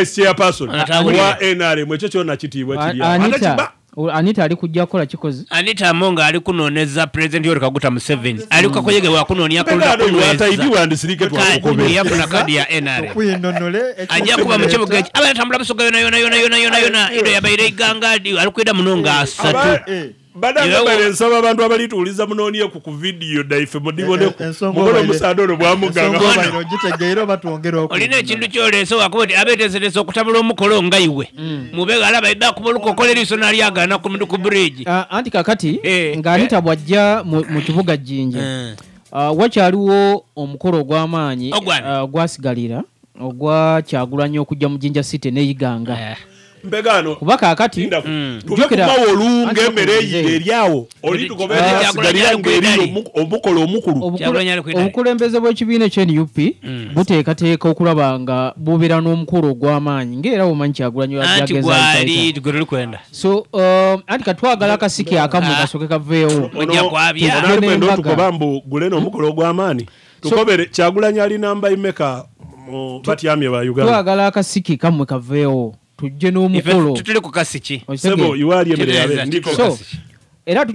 Vice chairperson wa NRM, ekyo kyonna kitiibwa kiri. Anita ali kujja kola kikozi. Anita Amonga ali kunoneza President Yoweri Kaguta Museveni. Ali kakoyege wa kunonia kulunda kunweza. Yafuna kadi ya NRM. Ajja kuba mu kibuga eki. Aba yatambula busoga yona yona yona yona yona yona. Ido yabaire iganga ali kwenda munonga asatu. Badanga bale nsaba abantu abalituuliza munonie ku video daife mudibone mukono musadoro bwamuganga. Olina ekintu kyoleese wakuba nti abeeteeseteese okutabula omukolo nga iwe. Mube alaba idda kuba olukokola eriiso n'alyagaana ku bridge. Anti kakati nga Anita bw'ajja mu kibuga Jinja, wakyaliwo omukolo ogw'amaanyi ogwasigalira ogwa Kyagulanyi okujja mu Jinja City n'Iganga. Mbegano kuba kakati jukira olunge emmere eryawo olitugoberera omukolo omukulu. Obukulembeze bw'ekibiina ekye NUP buteekateeka okulaba nga bubeera n'omukolo ogw'amaanyi ng'era omanyi Kyagulanyi yageza. So anti katwagala akasiki akamu kasooke kaveewo. Guleno omukolo ogw'amaanyi tukobere Kyagulanyi ali namba imeka mu batyamye ba Uganda. Twagala akasiki kamwe kaveewo tujje n'omukolo. Tutuli ku kasiki. Sebo iwali emmere yabe ndiko kasiki. Era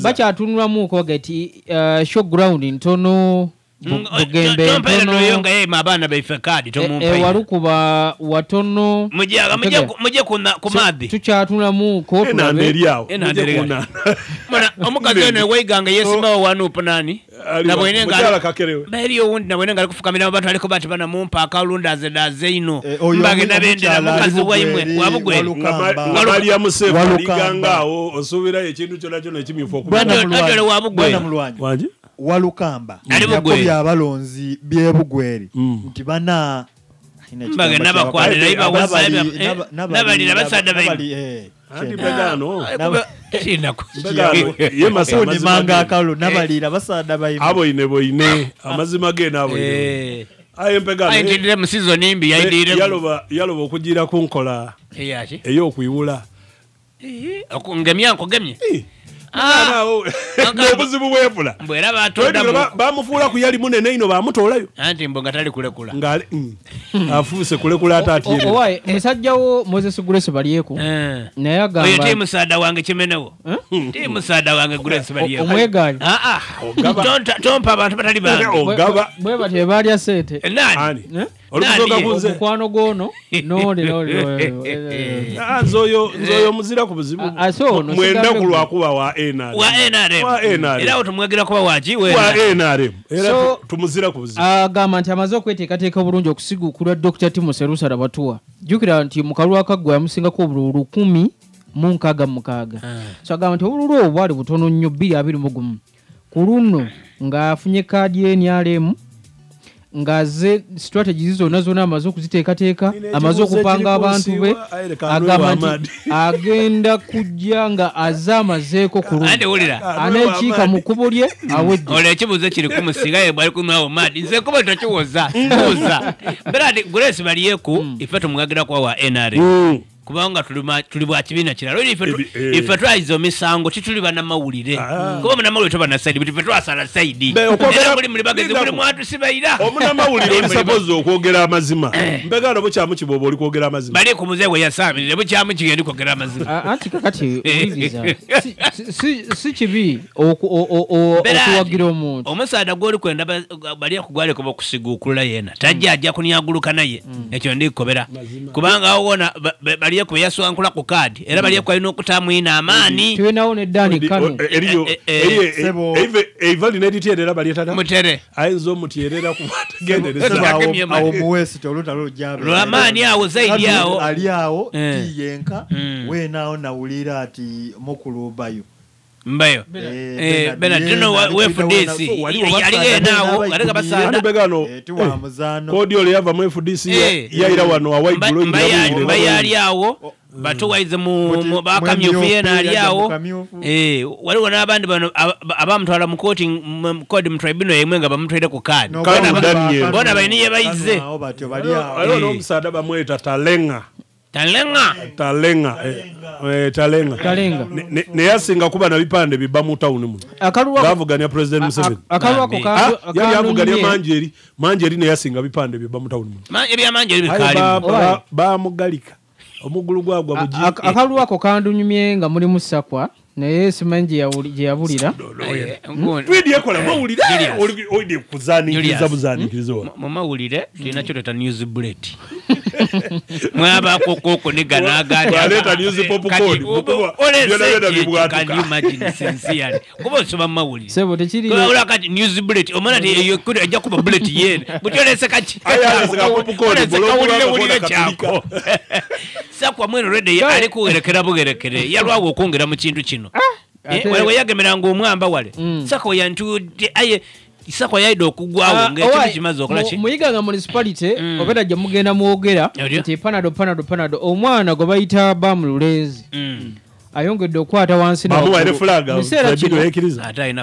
bakyatunulamu gati show ground ntono Bugembe ntono yonga yeye abaana baife kadi tomumpa. Walukuba watono muje ku madhi. Tukyatunulamu ko enanda eryawo. Mwana omukazi ono weiganga yesimbawo wanupu nani? Nabwene nga beriyo wundi nabwene nga alikufukamira abantu aliko bati banamumpa akalunda azedaze ino. Mbage nabendera mukazi waimwe wabugwere. Wali Musefu aliganga awo osuubira ekintu kyonna kyonna ekimyufu okuba. Wabugwere. Wangi? Walukamba yakobye abalonzi byebugweri nti bana mbage nabakwanira nabalira basadda bayi. Anti mbegano ye manga akalo nabalira basadda bayi aboine boine amazima ge naboine. Aye mpegano ayindire mu season imbi yayindire yaloba okugira ku nkola ey'okwiwula okungemya nkugemye. Obuzibu bwefula. Mbwera batonda bamufuula ku yali munene ino bamutoolayo. Anti mbonga tali kulekula. Ngali afuuse kulekula ate ati. Owaye musajja wo Moses Grace Balyeku. Naye agamba oyo ti musaada wange kimenewo. Ti musaada wange Grace Balyeku. Omwegaali. Tompa abantu batali bange. Ogaba. Bwe batyo balya sente. Nani? Olukuzoga kunze. Omukwano gwono. Nole. Nzoyo muzira ku buzibu. Mwenda kulwakuba wa NRM. Wa NRM. Era otumwegira kuba waji we. Wa NRM. Era tumuzira ku buzibu. Agamba nti amaze okweteekateeka obulungi okusigukulwa Dr. Timothy Rusara Batuwa. Jjukira nti mu kalulu akaggwa yamusingako obululu 1066. So agamba nti obululu obwo bwali butono nnyo 221. Ku luno ng'afunye kaadi ya NRM ngaze strategies zonna zonna amaze okuziteekateeka, amaze okupanga abantu be, agamba nti agenda kujja nga aze amazeeko ku luno. Aneekiika mu kkubo lye awedde. Olwo ekibuuzo kiri kumusiga ye bwali kumwawo maadi. Nze kuba tokiwoza mbuuza. Mbeera nti Grace Balyeku ife tumwagira kuba wa NRM. Kubanga tuli bwa kibiina kirala. Ife twayiza omisango tituli bannamawulire. Kuba munnamawulire toba na sayidi, ife twasala sayidi. Era muli muli bagezi muli mwatusibaira. Omunnamawulire oli supposed okwogera amazima. Mbegano bukyamu kibooba oli kwogera amazima. Balyeku muzeeyi we yasaamirire bukyamu kigenda kwogera amazima. Anti kakati owuliriza si kibi okuwagira omuntu. Omusaada gw'oli kwenda Balyeku gwaleka okusiguukulula yena. Tajja ajja kunyaguluka naye. Ekyo ndikobera. Kubanga awo wona Balyeku yaswankula ku kaadi era Balyeku alina okutaamu ino amaani. Tulinawo ne Dani Kano. Eiva lina erityerera balyetata. Mutere. Ayinza omutyerera kubategendereza. Awo muwesite olutalo lujja. Lwamaani awo zaidi awo. Ali awo tiyenka weenaawo nawulira ati mukulu Bayo. Mbayo. Bernard we FDC. Aligenda alinga basanda. Kodi ole yava mu FDC yaira wano awaigulo. Mbayo ali awo. Batuwaize mu bakamyufu yena ali awo. Waliwo n'abandi bano abamutwala mu kooti kodi mu tribunal yemwe nga bamutwalira ku kaadi. Bona balina ye bayize. Waliwo n'omusaada bamweta Talenga. Talenga. Talenga. Neyasinga kuba na bipande biba mu town muno. Gavuganya President Museveni. Akalwako ka yali avuganya Manjeri. Manjeri neyasinga bipande biba mu town muno. Ebya Manjeri bikalimu. Bamugalika. Omugulu gwagwa buji. Akalwako kandunyumye nga muri musakwa. Naye simanyi gye yabulira. Twidi ekola mawulire oide kuzanikiriza buzanikiriza. Mu mawulire tulina kyo tuyita news bullet. Mwaba kokoko nigana agandi. Baleeta news popcorn. Byonna byonna bibwatuka. Can you imagine sincerely? Kuba osoma mawulire. Sebo tekiri. Ola kati news bullet omala ti eyo ejja kuba bullet yene. Butyolese kati. Kawulire kyako. Sakwa mweno rede ali kugerekera bugerekere. Yalwawo okwongera mu kintu kino. Wale yagemeranga omwamba wale. Sako yantu aye Sako yaido okugwawo ng'ekintu kimaze okola ki. Muyiganga municipality obera gye mugenda mwogera nti panado omwana gwe bayita Bamululenzi. Ayongedde okukwata wansi na flag.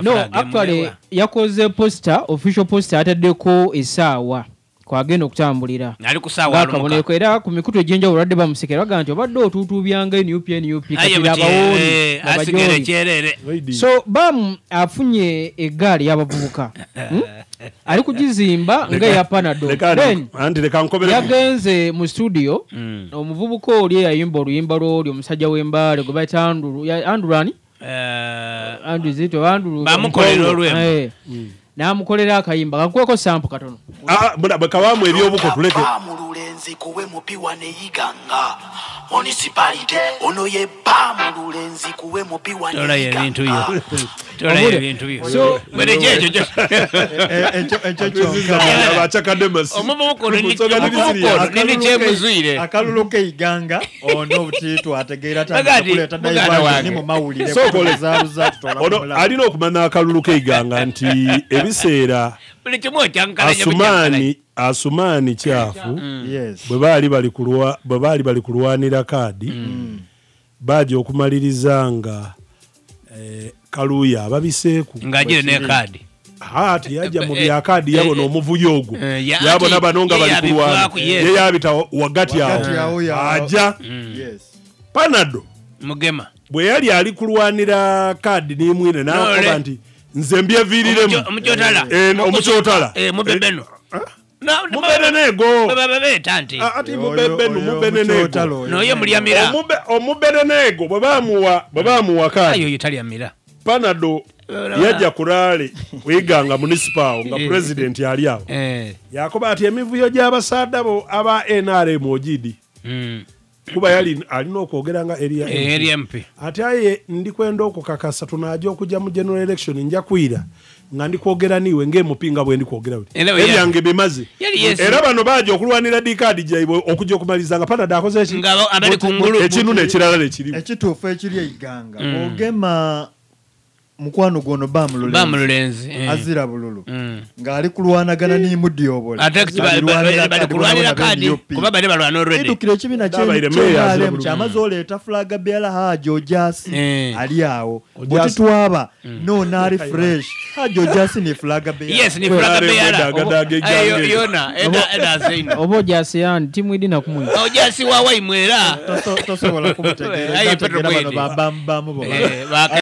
No, actually yakoze poster, official poster ataddeko essaawa kwagenda okutambulira. Ali kusaawa alumuka. Era ku mikutu egy'enjawulo badde bamusekera bagamba nti obadde otuutuubyanga NUP kati abawooni asigere kyerere. So Bam afunye eggaali y'abavubuka. Ali kugizimba nga ya Panado. Then yagenze mu studio omuvubuka oli eyayimba oluyimba lw'oli omusajja w'Embaale gwe bayita Andrew ani? Andrew Zito Andrew. Bamukolera olwembo. Namukolera akayimba kankuweko sample katono. Bakawamu ebyobuko tuleke. Bamululenzi kuwe mupiwa ne Iganga municipality ono ye Bamululenzi kuwe mupiwa ne Iganga. Tola ebintu byo. So bwereje ekyo omuvubuka nini kyemuzuire akalulu ke Iganga ono butitu ategeera takuleeta daiva ni mu mawulire ono alina okumanya akalulu ke Iganga nti ebiseera Asumani kyafu bwe baali bali kulwanira kaadi baje okumaliriza nga Kaluya ababiseeku ng'agire ne kaadi. Ati yajja mu bya kaadi yabona omuvuyo ogwo yabona bano nga bali kulwana ye yabita wagati awo aja Panado mugema bwe yali ali kulwanira kaadi n'imwine n'akoba nti nze mbyeviiriremu omukyotala mubebeno mubenenego babeeta nti ati mubebenu mubenenego noyo mulyamira omubenenego bwe bamuwa kaadi ayo yitalyamira Panado yajja kulaale Iganga municipal nga president yali awo yakoba ati emivuyo gy'abasaadda bo aba NRM ogidi kuba yali alina okwogera nga area MP ati aye ndikwenda okukakasa tunajja okujja mu general election nja kwira nga ndikwogera niwe ng'emupinga bwe ndikwogera ebyange bimaze era bano baje okulwanira dikaadi gyaibwe okujja okumaliza nga Panado akoze eki nga abali ku ngulu ekinu n'ekirala ekirimu ekituufu ekiri Iganga ogema mukwano gwono Bamululenzi azira bululu ng'ali kulwanagana ni Mudyobole ate bali kaadi kuba bali balwana already edukira ekibiina ky'NRM kyamaze oleeta flag bearer Haji Ojasi ali awo bwe twaba no nali fresh Haji Ojasi ni flag bearer yes ni flag bearer yona eda zeino oba Ojasi yani timu idina kumwe Ojasi wa waimwera tosobola kumutegeera bano babambamu bo.